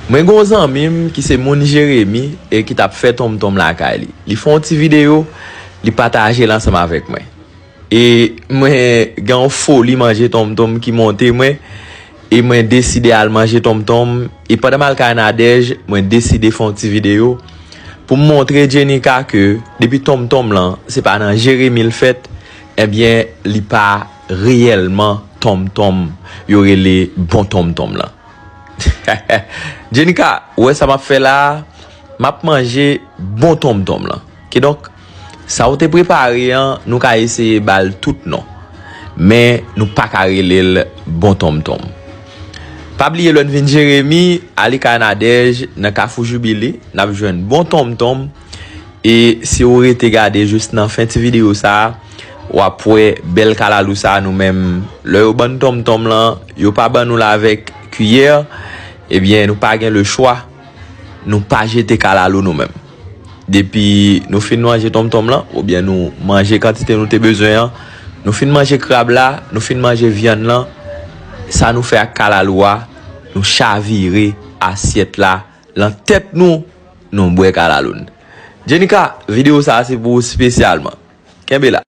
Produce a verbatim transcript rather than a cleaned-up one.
Mwen gen yon zanmi m ki se moun Jeremi e ki t ap fè tonmtonm lakay li. Li fè yon ti videyo, li pataje l ansanm avèk mwen. E mwen gen yon foli manje tonmtonm ki monte mwen, e mwen deside al manje tonmtonm. E pandan m al kay Nadège, mwen deside fè yon ti videyo pou m montre Jenika ke depi tonmtonm lan, se pa nan Jeremi l fèt, ebyen, li pa reyèlman tonmtonm yo rele bon tonmtonm lan. Jenika, ou wè sa m ap fè la a? M ap manje bon tonmtonm lan. Kidonk, sa w te prepare an, nou ka eseye ba l tout non. Men nou pa ka rele l bon tonmtonm. Pa bliye lè n vin Jeremi, ale kay Nadège, nan Kafou Jibili, n ap jwenn bon tonmtonm. E si w rete gade jis nan fen ti videyo sa a, w ap wè bèl kalalou sa a nou menm. Lè yo ban n tonmtonm lan, yo pa ban nou l avèk kiyè, ebyen, nou pa gen lechwa, nou pa jete kalalou nou menm. Depi nou fin manje tonmtonm lan, oubyen nou manje kantite nou te bezwen an, nou fin manje krab la, nou fin manje vyann lan, sa nou fè ak kalalou a, nou chavire asyèt la, lan tèt nou, nou bwè kalalou n. Jenika, videyo sa a se pou ou espesyalman. Kenbe la.